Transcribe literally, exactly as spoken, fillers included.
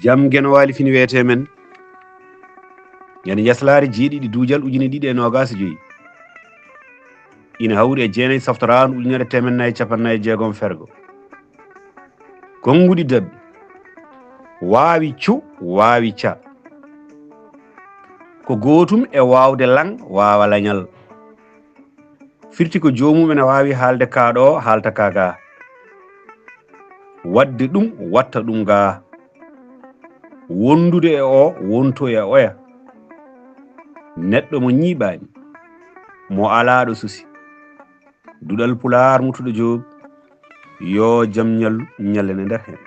Jam Geno Waali fini wiyetee men. Ñande njaslaare jeeɗiɗi duujal ujine ɗiɗi e noogaas e joy. Ina hawri e jeenayi saftoraandu ujunere teemeɗɗe nayi cappanɗe nayi e jeegom fergo. Konnguɗi daɓɓi. Waawi cu, waawi ca. Ko gootum e waawde laŋ, waawa lañal. Firti ko joomum ene waawi haalde kaa ɗo, haalta kaa gaa. Waɗde ɗum, watta ɗum gaa. Wondude e oo, wonto e oya. Neɗɗo mo ñiiɓaani, mo alaa ɗo susi. Duɗal Pulaar mutuɗo Joob, yo jam ñallu, ñallane nder heen.